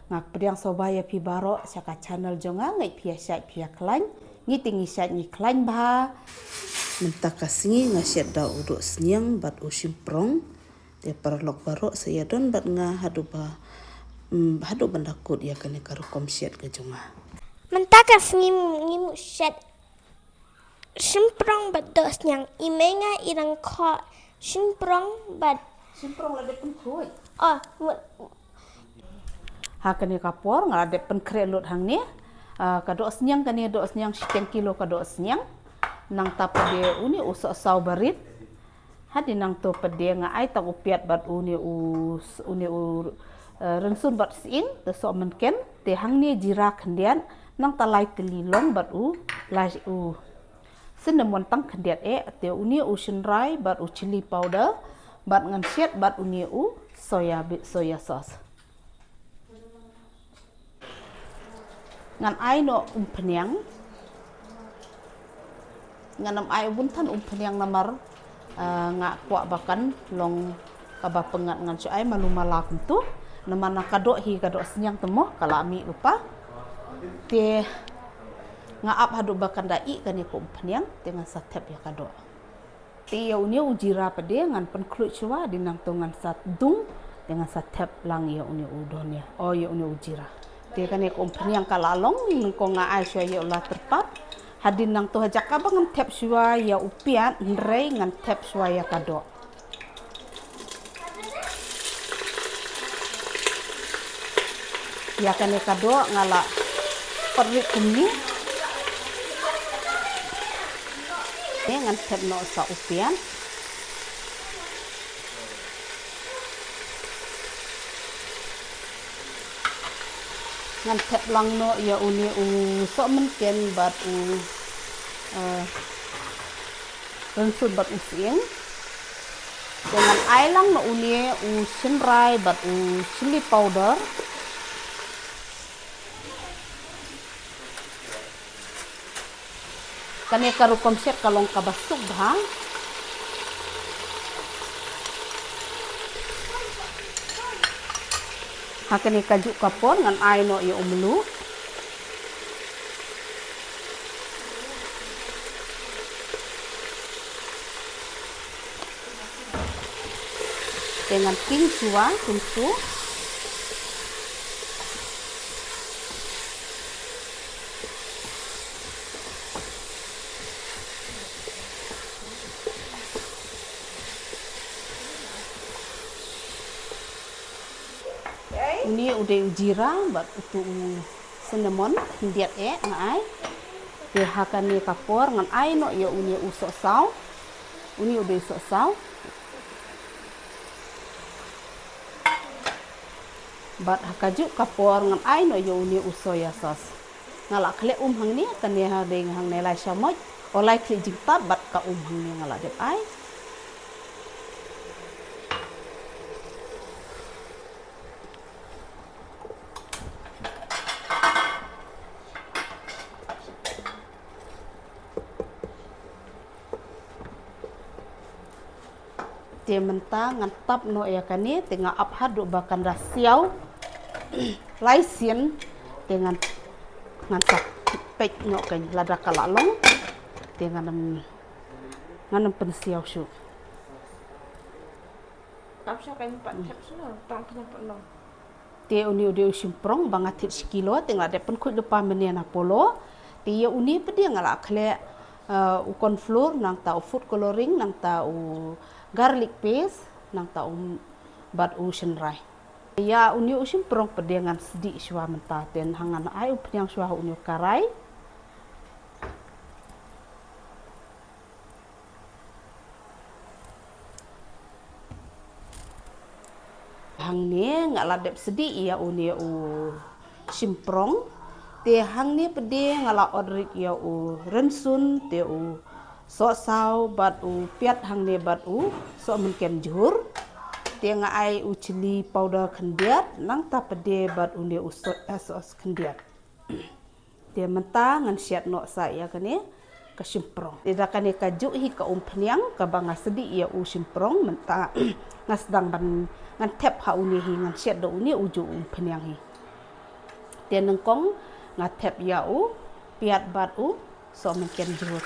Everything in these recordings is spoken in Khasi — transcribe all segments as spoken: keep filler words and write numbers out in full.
Nga pdiang sngewbha ïa phi baroh sha ka channel jong nga, ngeit phi ïa shait phi ïa khlaiñ. Ngi te ngi shait ngi khlaiñ bha. Mynta ka sngi nga shet da u dohsniang bad u shymprong. Te paralok baroh sa ïa don bad nga haduh ba, mm, haduh ban da kut ïa kane ka rukom shet ka jong nga. Mynta ka sngi ngi mut shet shymprong bad dohsniang. I mei nga i dang khoh shymprong bad. Shymprong la dep pynkhuid. Oh, mut. Ha kane ka por nga la dep pynkhreh lut hangne. Ah, ka dohsniang kane, dohsniang shiteng kilo ka dohsniang. Nangta pat de une u sohsaw barit. Hadien nangto pat de nga ai tang u piat bad une u s-, une u, eh, rynsun bad sying, te sohmynken, te hangne jira khyndiat, nangta lai tylli long bad u, lai u cinnamon tang khyndiat eh, te une u shynrai bad u chilli powder, bad ngan shet bad une u soya bi-, soya sauce. Ngan ai noh umphniang. Ngan ym ai u bun than umphniang namar, ah, nga kwah ba kan long kaba pyngngad, ngan shu ai malu mala kumto. Namar na ka doh hi ka dohsniang te mo ka la mih lypa. Te nga ap haduh ba kan da ih kane ka umphniang te ngan sa thep ïa ka doh. Te ïa une u jira pat de ngan pynkhluit shuwa, hadien nangto ngan sa dung, te ngan sa thep lang ïa une u dhania, o ïa une u jira. Te kane ka umphniang ka la long, nyngkong nga ai shuwa ïa u la tyrpad. Hadien nangto ha jaka ba ngan thep shuwa ïa u piat, hynrei ngan thep shuwa ïa ka doh. Ïa kane ka doh nga la pyrrit kumne. Te ngan thep noh sa u piat. Ngan thep lang noh ïa une u sohmynken bad u, eh, rynsun bad u sying. Te ngan ai lang noh une u shynrai bad u chilli powder. Kane ka rukom shet ka long kaba suk bha. Ha kane ka juh ka por ngan ai noh ïa u mluh. Te ngan khih shuwa kumto. Une u dei u jira bad uto u cinnamon khyndiat eh nga ai. Te ha kane ka por ngan ai noh ïa une u sohsaw. Une u dei u sohsaw. Bad ha ka juh ka por ngan ai noh ïa une u soya sauce. Nga la khleh um hangne, kane ha dei hangne lai shamoit, o lai khlieh jingtap bad ka um hangne nga la dep ai. Te mynta ngan tap noh ïa kane, te nga ap haduh ba kan da siaw lai sien, te ngan, ngan sa peit noh kein lada ka la long, te ngan ym, ngan ym pynsiaw shuh. Tap sha kein pat thep shuh, tang pynïap pat long. Te une u dei u shymprong ba nga thied shi kilo, te nga la dep pynkhuid lypa mynne na Apollo. Te ïa une pat de nga la khleh, eh, u corn flour, nangta u food coloring, nangta u garlic paste, nangta u bad u shynrai. Ïa une u shymprong pat de ngan sdieh shuwa mynta, te ngan ai umphniang shuwa ha une u karai. Hangne nga la dep sdieh ïa une u shymprong. Te hangne pat de nga la ot rit ïa u rynsun, te u sohsaw bad u piat hangne bad u sohmynken jhur. Te nga ai u chilli powder khyndiat, nangta pat de bad une u soya sauce khyndiat. Te mynta ngan shet noh sa ïa kane ka shymprong. Te da kane ka juh hi ka umphniang kaba nga sdieh ïa u shymprong, mynta nga sdang ban ngan thep ha une hi, ngan shet da une u juh umphniang hi. Te nyngkong nga thep ïa u piat bad u sohmynken jhur.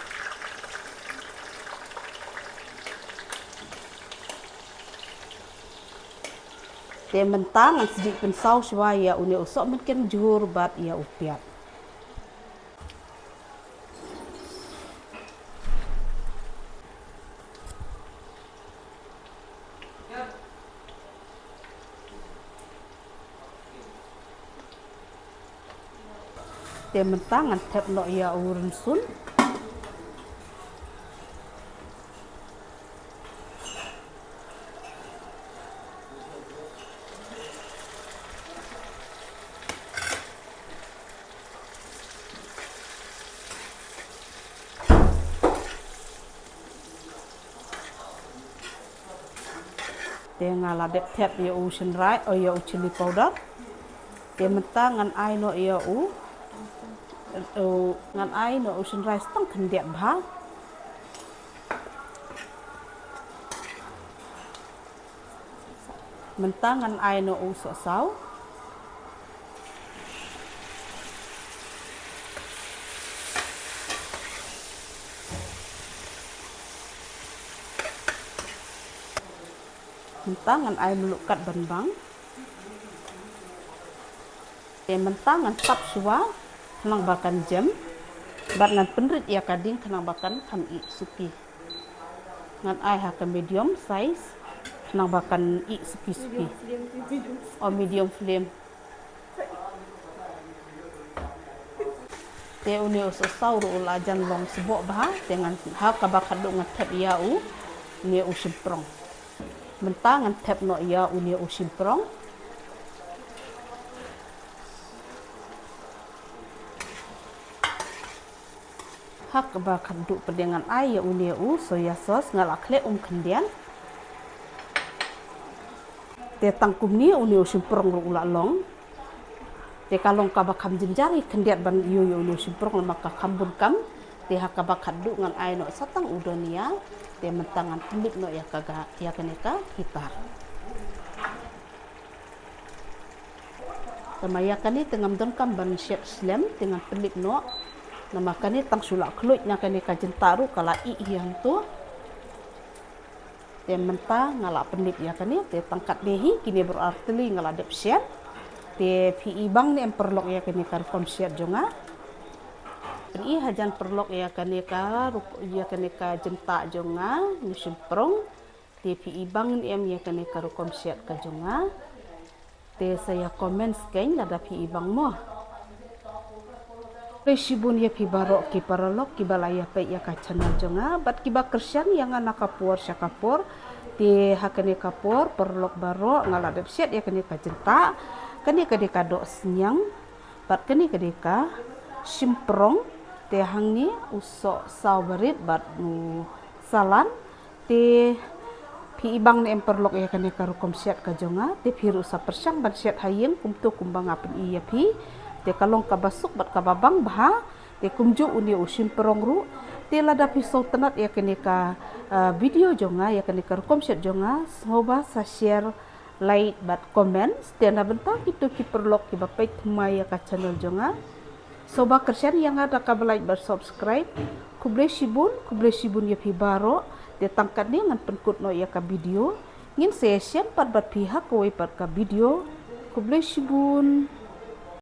Te mynta ngan sdih pynsaw shuwa ïa une u sohmynken jhur bad ïa u piat. Te mynta ngan thep noh ïa u rynsun. Te nga la dep thep ïa u shynrai, o, ïa u chilli powder. Te mynta ngan ai noh ïa u, u, ngan ai noh u shynrai stang khyndiat bha. Mynta ngan ai noh u sohsaw. Mynta ngan ai mluh kat ban bang. Te mynta ngan tap shuwa khnang ba kan jem. Bad ngan pynrit ïa ka ding khnang ba kan kham ih suki. Ngan ai ha ka medium size khnang ba kan ih suki suki. O, medium flame. Te une u sohsaw ruh u la jan long sboh bha, te ngan ha kaba khadduh ngan thep ïa u, une u shymprong. Mynta ngan thep noh ïa une u shymprong. Ha kaba khadduh pat ngan ai ïa une u soya sauce, nga la khleh um khyndiat. Te tang kumne une u shymprong ruh u la long. Te ka long kaba kham jynjar hi khyndiat ban ïoh ïa une u shymprong namar ka kham bun kam. Te ha kaba khadduh ngan ai noh sa tang u dhania. Te mynta ngan pynlip noh ïa ka ga, ïa kane ka heater. Te ma ïa kane te ngam donkam ban shet slem, te ngan pynlip noh. Namar kane tang shu la khluit na kane ka jyntah ruh ka la ih hi hangto. Te mynta nga la pynlip ïa kane, te tang katne hi, kine baroh ar tylli nga la dep shet. Te phi i bang ne em paralok ïa kane ka rukom shet jong nga. Pyn-i hajan paralok ïa kane ka ruk-, ïa kane ka jyntah jong nga, une u shymprong. Te phi i bang ne em ïa kane ka rukom shet ka jong nga. Te sa ïa comment skhem lada phi i bang mo. Khublei shibun ïa phi baroh ki paralok kiba la ïa peit ïa ka channel jong nga bad kiba kyrshan ïa nga na ka por sha ka por. Te ha kane ka por paralok baroh nga la dep shet ïa kane ka jyntah. Kane ka dei ka dohsniang bad kane ka dei ka shymprong. Te hangne u sohsaw barit bad u salad. Te phi i bang ne em paralok ïa kane ka rukom shet ka jong nga, te phi ruh sa pyrshang ban shet ha ïing kumto kumba nga pyn-i ïa phi. Te ka long kaba suk bad kaba bang bha. Te kumjuh une u shymprong ruh. Te lada phi sngewtynnat ïa kane ka, ah, video jong nga, ïa kane ka rukom shet jong nga, sngewbha sa share, like bad comment. Te na bynta kito ki paralok kiba peit thymmai ïa ka channel jong nga, sngewbha kyrshan ïa nga da kaba like bad subscribe. Khublei shibun, khublei shibun ïa phi baroh. Te tang katne ngan pynkut noh ïa ka video. Ngin sa ïashem pat bad phi ha kawei pat ka video. Khublei shibun.